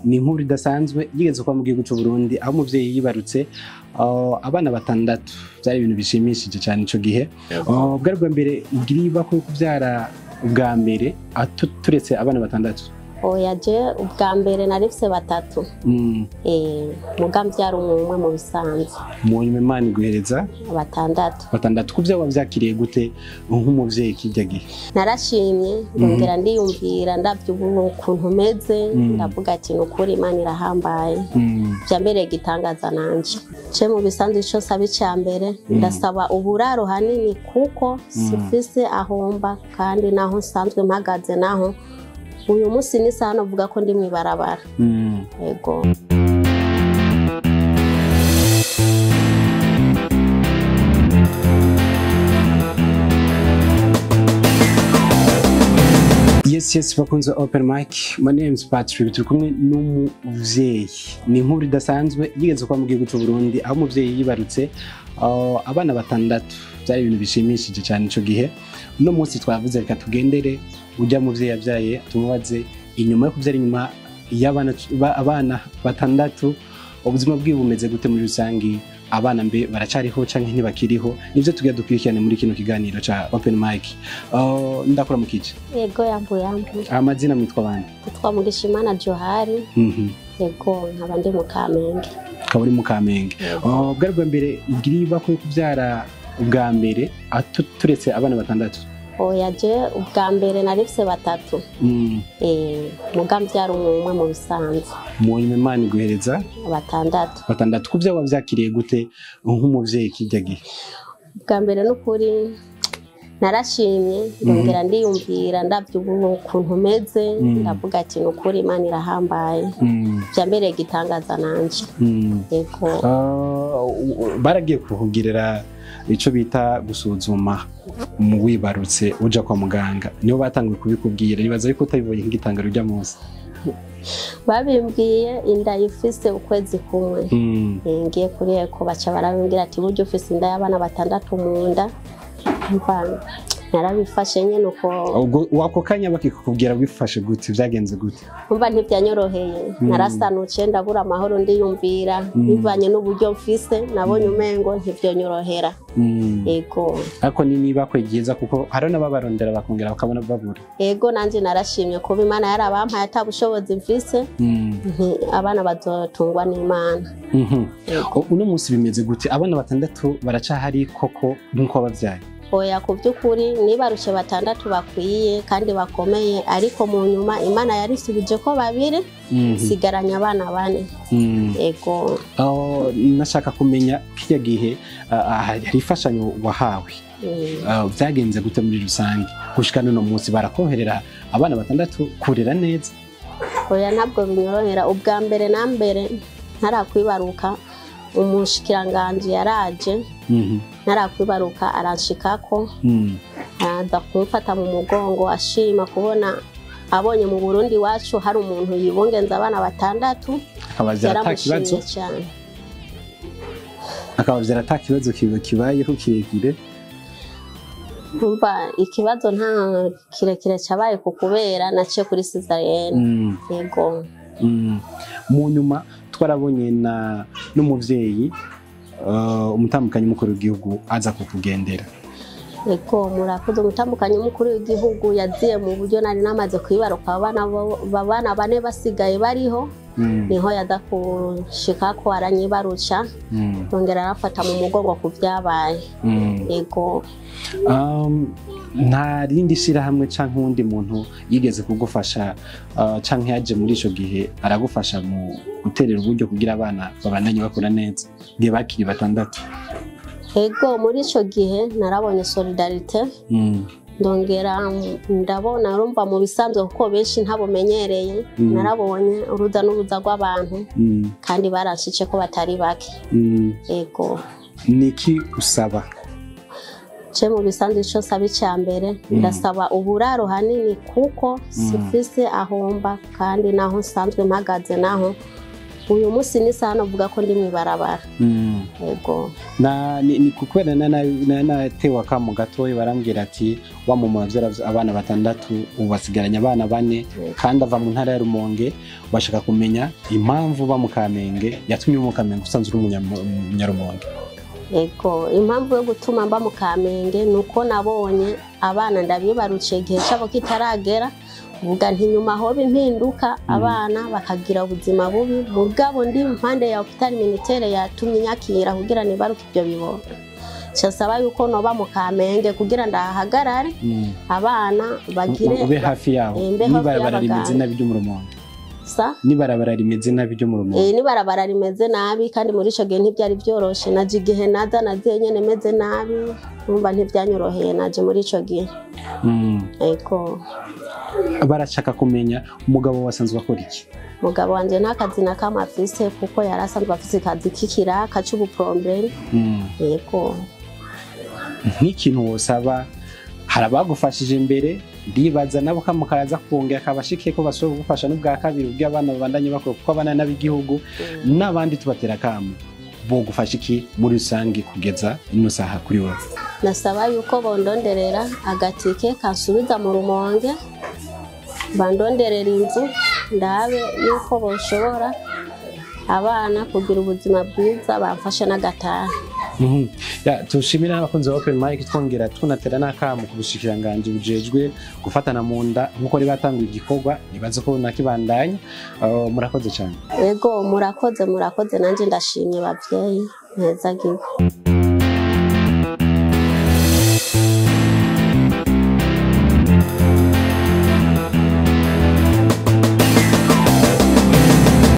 Ni inkuru idasanzwe yigeze kuba mu gihugu c'u Burundi, aho umuvyeyi yibarutse abana batandatu. Byari ibintu bishimishije cyane ico gihe. Bwari bwa mbere ugira ko kuvyara ubwa mbere turetse abana batandatu? Oya, je ubwa mbere narifise batatu. Muga mvyara umwe mu bisanzwe. Mu nyuma Imana iguhereza batandatu. Batandatu. Kuvya wavyakiriye gute nk'umuvyeyi kirya gihe? Narashimye, ndongera ndiyumvira, ndavye ukuntu meze, ndavuga ati nukuri Imana irahambaye. Vyambereye igitangaza nanje. Je mu bisanzwe ico nsaba ica mbere, ndasaba uburaro hanini kuko sifise ahomba, kandi naho nsanzwe mpagaze naho uyu munsi ni saha novuga ko ndi mw'ibarabara. Yego. Yes, bakunze Open Mic. My name is Patrick. Turi kumwe n'umuvyeyi. Ni inkuru idasanzwe yigeze kuba mu gihugu c'u Burundi, aho umuvyeyi yibarutse abana batandatu. Byari ibintu bishimishije cyane ico gihe. Uno munsi twavuze reka tugendere ujya muvyeyi yavyaye, tumubaze inyuma yo kuvyara, inyuma y'abana abana batandatu, ubuzima bwiwe bumeze gute muri rusangi, abana mbe baracariho canke ntibakiriho. Nivyo tugiye dukurikirane muri kino kiganiro ca Open Mic. Ndakora mu kice. Yego, yambu yambu. Amazina mwitwa bande? Twitwa Mugishimana Johari. Yego, nkaba ndi mu Kamenge. Ukaba uri mu Kamenge. Bwari bwa mbere ugira ko kuvyara ubwa mbere turetse abana batandatu? Oya, je ubwa mbere narifise batatu. Muga mvyara umwe mu bisanzwe. Mu nyuma Imana iguhereza batandatu. Batandatu. Kuvya wavyakiriye gute nk'umuvyeyi kirya gihe? Ubwa mbere nukuri narashimye, ndongera ndiyumvira, ndavye ukuntu meze, ndavuga ati nukuri Imana irahambaye. Vyambereye igitangaza nanje. Yego. Baragiye kukugirira ico bita gusuzuma mu wibarutse uja kwa muganga, niho batanguye kubikubwira? Nibaza yuko utabibonye nk'igitangaro urya munsi. Babimbwiye inda ifise ukwezi kumwe. Ngiye kuri eko baca barabimbwira ati burya ufise inda y'abana batandatu mu nda. Narabifashe nyene uko. Ubwo ako kanya bakikubwira wifashe gute, vyagenze gute? Umva, ntivyanyoroheye. Narasanuce, ndabura amahoro, ndiyumvira bivanye n'uburyo mfise, nabonye umengo ntivyonyorohera. Yego. Ariko ni niba kwegeza kuko hari n'ababarondera bakongera bakabona babura. Yego, nanje narashimye kuba Imana yarabampaye ata bushobozi mfise. Abana bazotungwa n'Imana. Uno munsi bimeze gute? Abana batandatu baracahari koko nkuko wabavyaye? Oya, ku by'ukuri nibarushe batandatu bakwiye kandi bakomeye, ariko mu nyuma Imana yarisubije ko babiri, sigaranya abana bane. Yego. Nashaka kumenya kirya gihe hari imfashanyo wahawe, vyagenze gute muri rusange gushika n'uno munsi barakoherera abana batandatu kurera neza? Oya, ntabwo binyorohera. Ubwa mbere na mbere ntarakwibaruka umushikiranganji yaraje, ntarakwibaruka aranshikako, araza kumfata mu mugongo, ashima kubona abonye mu Burundi wacu hari umuntu yibungenza abana batandatu. Akabavyara ata kibazo? Cyane. Akabavyara ata kibazo kibayeho kirekire? Umva, ikibazo nta kirekire cabaye ku kubera naciye kuri césarienne. Yego. Mu nyuma twarabonye na n'umuvyeyi umutambukanyi mukuru w'igihugu aza kukugendera. Yego, murakoze. Umutambukanyi mukuru w'igihugu yaziye mu buryo nari namaze kwibaruka, abana bane basigaye bariho. Niho yaza kushikako aranyibarusha, yongera arafata mu mugongo ku vyabaye. Yego. Nta rindi shirahamwe canke uwundi muntu yigeze kugufasha canke yaje muri ico gihe aragufasha mu guterera uburyo kugira abana babandanye bakura neza igihe bakiri batandatu? Ego, muri ico gihe narabonye solidarité, ndongera ndabona, urumva mu bisanzwe kuko benshi ntabumenyereye, narabonye uruza n'uruza rw'abantu kandi baranshitse ko batari bake. Ego. Niki usaba? Je mu bisanzwe ico nsaba ica mbere, ndasaba uburaro hanini kuko sifise ahomba, kandi naho nsanzwe mpagaze naho Uyu munsi n'isaha novuga ko ndi mw'ibarabara. Yego. Na ni kubera natewe akamo gatoya, barambwira ati wa mama wavyara abana batandatu ubu basigaranye abana bane, kandi ava mu ntara ya Rumonge, bashaka kumenya impamvu ba mu Kamenge yatumye mu Kamenge usanzwe uri umunyarumonge. Yego, impamvu yo gutuma mba mu Kamenge ni uko nabonye abana ndabibarukiye igihe cyabo kitaragera, vuga nti nyuma hoba impinduka abana bakagira ubuzima bubi, mugabo ndi impande ya hôpital militaire yatumye nyakira kugira nibaruke ibyo bibondo. Nsaba yuko noba mu Kamenge kugira ndahagarare, abana bagire ube hafi yaho. Mbe hafi n'ibarabara rimeze y'abaganga. nabi ryo mu Rumonge. Sa? N'ibarabara rimeze nabi ryo mu Rumonge. N'ibarabara rimeze nabi, kandi muri ico gihe ntibyari byoroshe. Naje igihe naza naziye nyene meze nabi, numva ntibyanyoroheye naje muri ico gihe. Ego. Barashaka kumenya umugabo wasanzwe akora iki? Mugabo wanje nta kazi na kamwe afise, kuko yari asanzwe afise akazi k'ikiraka c'ubupromberi. Yego. Nk'ikintu wosaba, hari abagufashije mbere, ndibaza nabo kamo karaza kongera kabashike ko bashobora kugufasha n'ubwa kabiri, ubwo abana babandanye bakora, kuko abana n'ab'igihugu n'abandi tubatera kamo, bogufasha iki muri rusange kugeza ino saha kuri wowe? Nasaba yuko bondonderera agatike kansubiza mu Rumonge, bandonderera inzu, ndabe yuko boshobora abana kugira ubuzima bwiza, bamfashe n'agataha. Ya, tushimira n'abakunzi ba Open Mic, twongera tunatera n'akamo ku bushikiranganji bujejwe gufatana mu nda, nk'uko bari batanguye igikorwa, nibaze ko nakibandanya. Murakoze cyane. Ego, murakoze, murakoze, nanjye ndashimye bavyeyi, mpezagiwe.